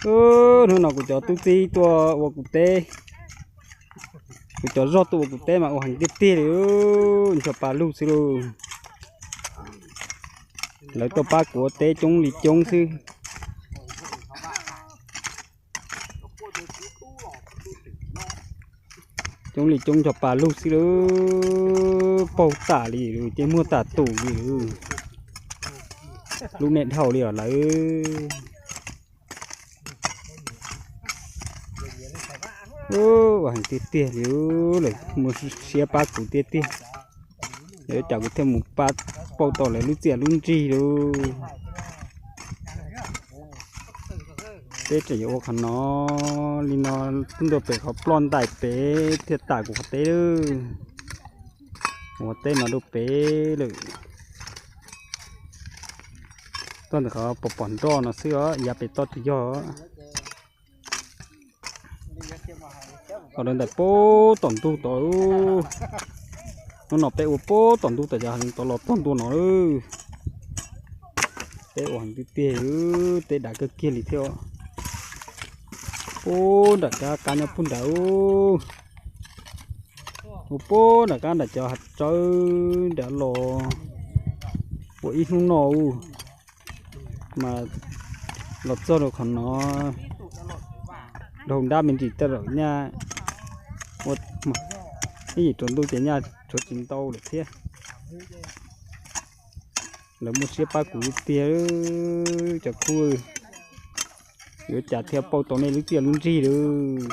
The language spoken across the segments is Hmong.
Hnub no kuv cov tub txib tuaj ua kuv teb, kuv cov zog tuaj ua kuv teb mas ua heev tiag tiag li, ncho pa lug xwb lauj. Lawv tuaj pab kuv ua teb coob li coob xwb. Coob li coob ncho pa lug xwb lauj, paug tas li lauj, ces muag tas tus li lauj. Lub niag dhau li os lawv. Ua heev tiag tiag li, lawv muaj siab pab kuv tiag tiag. Lawv cas kuv thiaj mus pab pauj tau lawv lub txiaj lub ntsig lauj. Peb tseem yuav ua qhov no li no, tub ntua pem qhov ploj ntais pem thiaj tas kuv qhov teb lawm. Ua teb no rau pem lawm. Toj ntawm qhov pom pom nroj no xwb os, yav pem toj tsis yog. Los rau ntais puag tom ntug tod. Hnub no peb ua puag tom ntug tom, cov heev tod los txog ntua no lawm. Peb ua heev tiag tiag, teb dav kawg kiag li thiab. Puag nram kab qab nyob puag nrad. Ua puag nram kab nram cov hav tsawb nrad los ua ib hnub no mas los txog rau qhov no, dhau nrab me ntsis tej zaum nyaj ua ib yim tsaus ntuj ces nyaj tshuav tsis ntau lawm thiab. Lawv muaj siab pab kuv tiag, cov khub, yuav cas thiaj pauj tau nej lub txiaj lub ntsig lawm.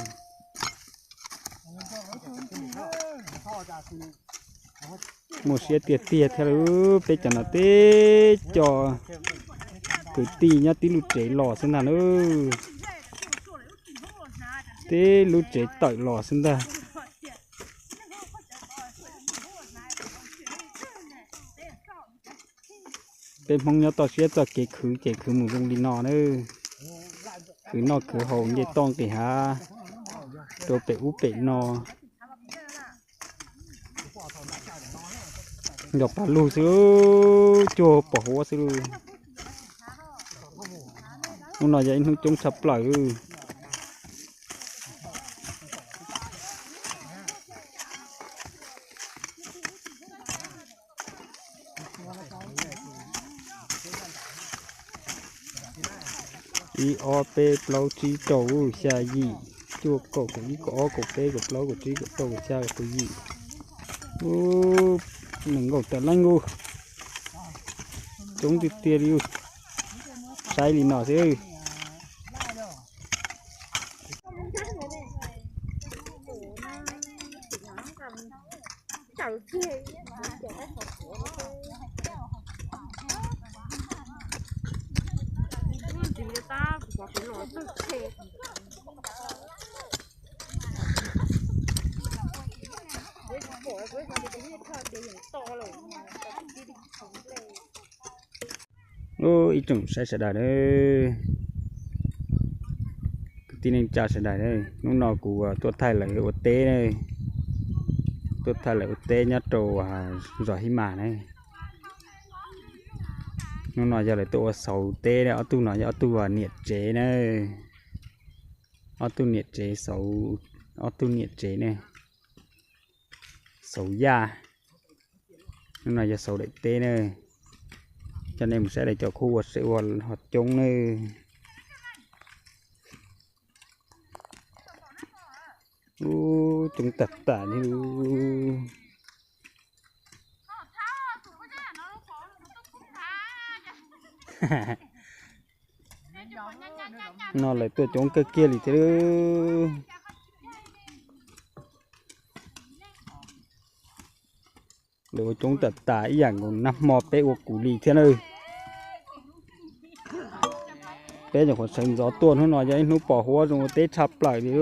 Muaj siab tiag tiag thiab lauj, peb cov no teb co kwv tij nyob tib lub tsev los xwb ntag lauj. Tib lub tsev tawm los xwb ntag. Peb Hmoob nyob toj siab txoj kev khwv ces khwv mus zoo li no na. Khwv noj khwv haus nce toj nqis hav rau pem ub pem no. Nco pa lug xwb, cuag pos huab xwb. Hnub no yog ib hnub coob tshaj plaws. Ib ob peb plaub tsib rau xya yim cuaj kaum kaum ib kaum ob kaum peb kaum plaub kaum tsib kaum rau kaum xya kaum yim. Nees nkaum tawm leej ub. Coob tiag tiag li. Saib li no xwb. Ib tsoom saib sawv daws, kwv tij neej tsa sawv daws, hnub no kuv tuaj thaij lawv ua teb, tuaj thaij lawv ua teb nyob rau zos Hib Mas na. Hnub no yog lawv tuaj ua xauv teb, ob tug no yog ob tug niam tsev na. Ob tug niam tsev xauv, ob tug niam tsev ne, xauv yaj. Hnub no yog xauv daim teb na. Coj nej mus saib lawv cov khub ua seb ua ho coob ne. Ub, coob tag tag li. No lawv tuaj coob kawg kiag li thiab. Lawv ua coob tag tas ib yam nkaus nag hmo peb ua kuv li thiab na. Peb nyuam qhuav sawv ntxov tuaj, hnub no yog ib hnub pos huab zoo ua teb tshaj plaws li.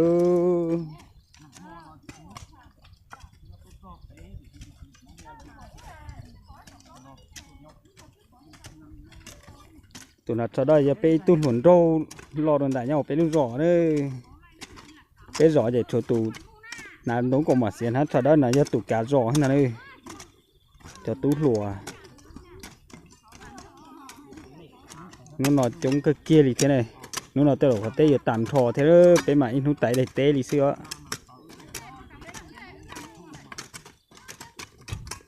Tus hnav tsho dawb yog peb ib tug hluas nraug los rau ntawm nyob peb lub zos na. Peb zos ces tshuav tus hnav ntoo kaus mom xiav hnav tsho dawb no yog tus kav zos ntag na. Cov tub hluas hnub no coob kawg kiag li thiab ne. Hnub no tej laus qhov teb yuav tas nrho thiab, peb mam ib hnub tas ib daim teb li xwb os.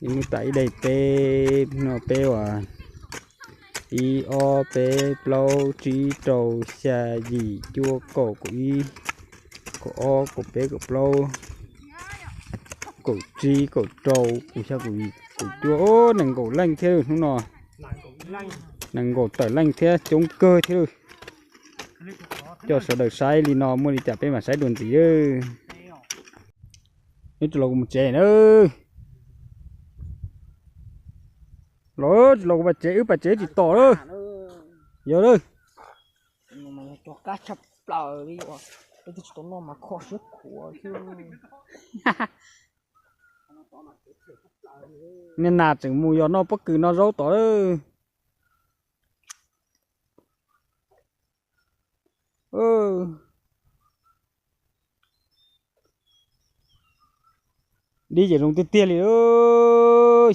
Ib hnub tas ib daim teb, no peb uas ib ob peb plaub tsib rau xya yim cuaj kaum kaum ib kaum ob kaum peb kaum plaub kaum tsib kaum rau kaum xya kaum yim kaum cuaj, nees nkaum leej thiab hnub no. Nees nkaum tawm leej thiab coob kawg thiab. Coj sawv daws saib li no muaj li cas peb mam saib dua ntxiv. Wb tsis los kuv mus tsev na. Los tsis los kuv pas tsev, wb pas tsev tsis tom lawm. Yog lawm. Niag nas tseem mus yog noj pob kws noj zaub tod lawm. Dib ces zoo tiag tiag li,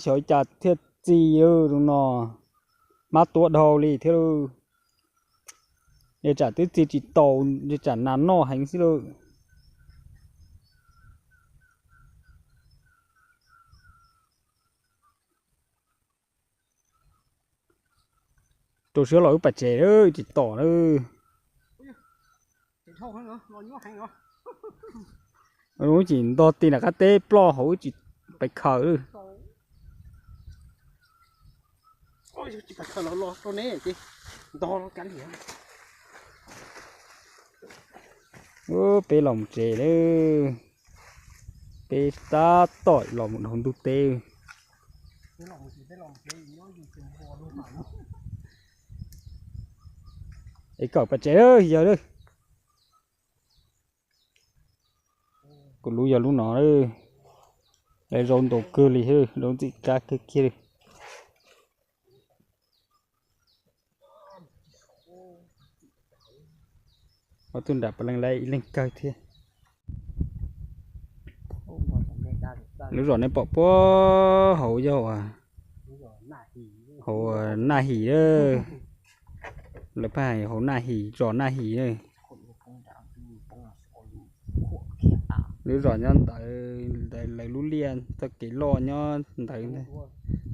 xyov cas thiaj txi zoo no, mab tuab dhau li thiab. Tsam twb txi tsis taus, tsam nas noj heev xwb lauj. Rau siab los wb pas tsev tsis tom lawm. Wb tsis ntog ti nram qab teb ploj hauv wb tsis pais khaws. Peb los mus tsev lawm. Peb tab tom los mus dhau ntug teb. Es kawm pas tsev yawg. Kuv lub yog lub no, lawv zaub ntau kawg li, zaub ntxim qab kawg kiag li. Ob tug nram pas leej laib ib leeg kawg thiab. Lub zos nej pom puag hauv yog hauv Naj His, lawv pheej hais hauv Naj His, zos Naj His. Lub zos nyob ntawd, lawv lub liaj txoj kev loj nyob ntawd,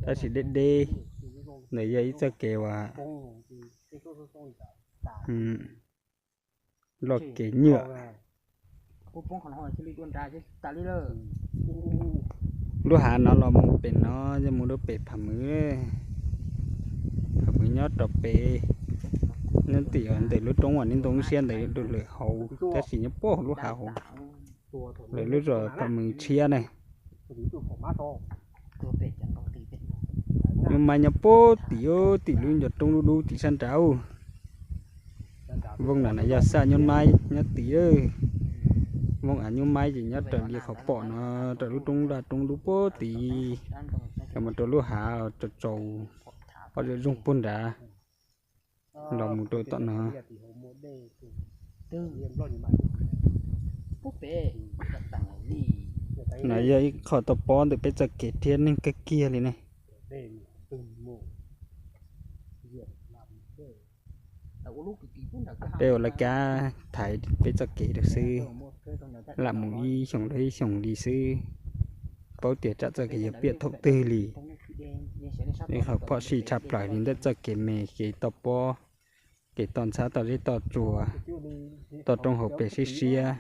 tab sis deb deb. Ntawd yog ib txoj kev uas loj kev nyuaj. Lub hav no los mus pem no, yog mus rau pem Pham Mwv. Pham Mwv nyob rau pem, nyob tim ntawm lub roob uas nej ntoo siab ntawd lawm hauv, tab sis nyob puag lub hav hauv. Lawv lub zos Pham Mwv Tshiab ne. Nyuj Maib nyob puag tim, tim lub ncov roob dub dub tim sab nrad. Vooj no na yog xaj Nyuj Maib nyob tim. Vooj av Nyuj Maib ces nyob raws li qhov pom no, raws lub roob vaj roob dub puag tid, los mus rau lub hav tsaus tsaus, pob zeb zoog puag nrad, los mus rau tom no. No yog ib qho tau pob ntawm peb txoj kev thiab neeg kawg kiag li ne. Peb ua lawv kab thaiv peb txoj kev rau xwb, lam mus ib xyoos rau ib xyoos li xwb. Paub tias tsam txoj kev yuav piam thaum twg li. Ib qho phom sij tshaj plaws li ntawm txoj kev me kev toj pob, kev toj ntxhab toj zeb toj tsua, toj roob hauv pes siab siab.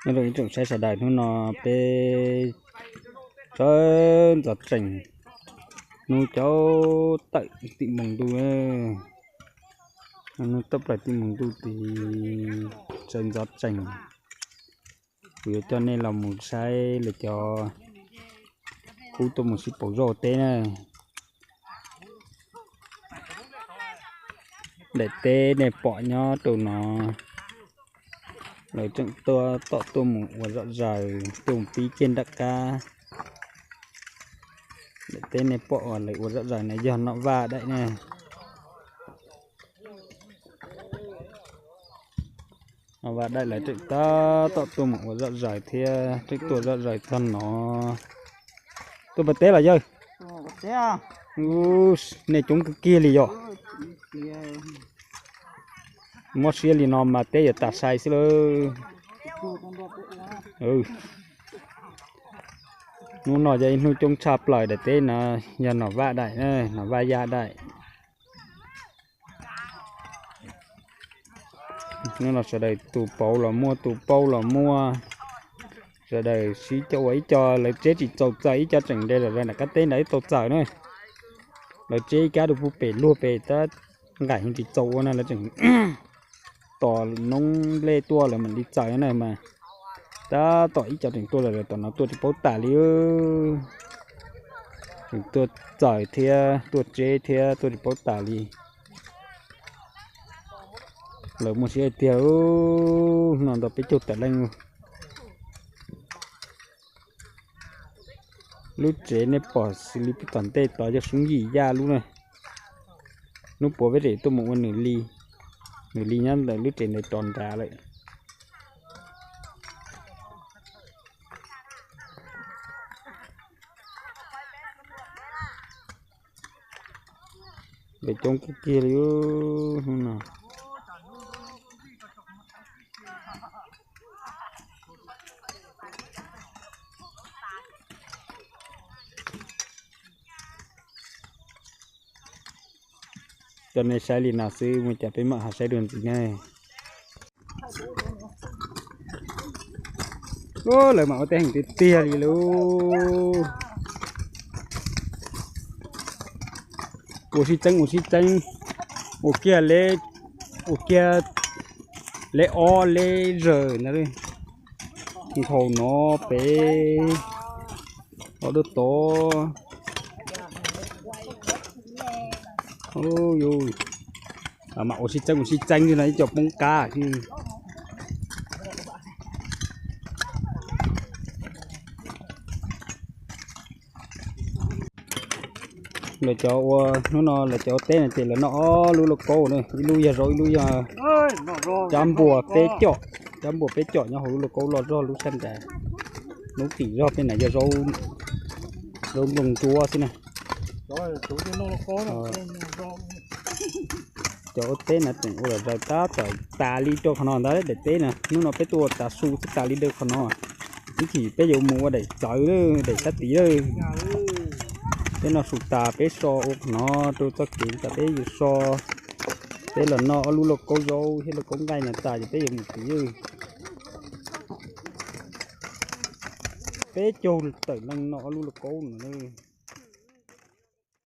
Nyob rau ib tsoom saib sawv daws, hnub no peb sawv ntxov tsees, hnub cauv tawm tim moos ntuj, hnub tawm plaws tim moos ntuj tid, sawv ntxov tsees. Kuv yuav coj nej los mus saib lawv cov khub tuaj mus sib pauv zoj teb na. Daim teb nej pom nyob rau no, lawv tseem tuaj tom tuaj mus ua zom zaws, tuaj mus pib ciaj nram qab. Daim teb nej pom uas lawv ua zom zaws na yog noj vaj daim na. Noj vaj daim lawv tseem tab tom tuaj mus ua zom zaws thiab, tseem tuaj zom zaws txog no. Tuaj pas teb los yawg? Nej coob kawg kiag li yog. Mob siab li no mas teb yuav tas sai xwb lawm. Hnub no yog ib hnub coob tshaj plaws daim teb no, yog Nom Vaj daim, Nom Vaj Yaj daim. Hnub no sawv daws tus pauv los muaj, tus paub los muaj, sawv daws sib coj ua ib co, lawv tseb tsis txaus txawm ib co tseem nres lawm nram qab teb ntawd ib tau txawm na. Lawv tseb ib kab rau pub pem luag pem tab nqaim tsis txaus ua na lawv tseem tos noob nplej tuaj lawv mam li txawm na mas. Tab tom ib co tseem tuaj lawm, tom no tuaj tsis paub tas li. Tseem tuaj txawm thiab tuaj tseb thiab tuaj tsis paub tas li. Lawv muaj siab tiag, no ntau peb caug tawm leej. Lub tsev nej pom xws li peb tom ntej tod yog Soob Yim Yaj lub na. Hnub puav peb tseem tuaj mus ua nws li, nws li nyob ntawm lub tsev ntawd rov nrad lawm. Lawv coob kiag kiag li hnub no. Cov nej saib li no xwb, mus cas peb mam ho saib dua ntxiv na. Lawv mam ua teb heev tiag tiag li lauj. Ua sib txeeb ua sib txeeb, ua kiag, ua kiag leb ob leb zawg ntag. Nkhaus no peb, ob dub tod. Mam ua sib txeeb ua sib txeeb xwb no ib co poob qab xwb. Lawv cov ua, hnub no lawv cov ua teb no ces lawv noj ob lub lauj kaub na, ib lub yog zaub ib lub yog cov npuas peb com, cov npuas peb com nyob hauv lub lauj kaub loj zog lub sab nraud. Lub tim zog peb na yog zaub, zaub nplooj ntsuab xwb na. Cov ua teb na tseem ua lom zem tab tom tas li rau qhov no ntag daim teb na, hnub no peb tuaj ua tav su xwb tas li rau qhov no. Ib chim peb yuav mus ua daim txawv, daim sab tid lawm. Peb noj su tas peb so ua qhov no rau txoj kev tas peb yuav so, peb los noj ob lub lauj kaub zaub thiab lauj kaub nqaij no tas ces peb yuav mus tid. Peb caug tawm leej noj ob lub lauj kaub no.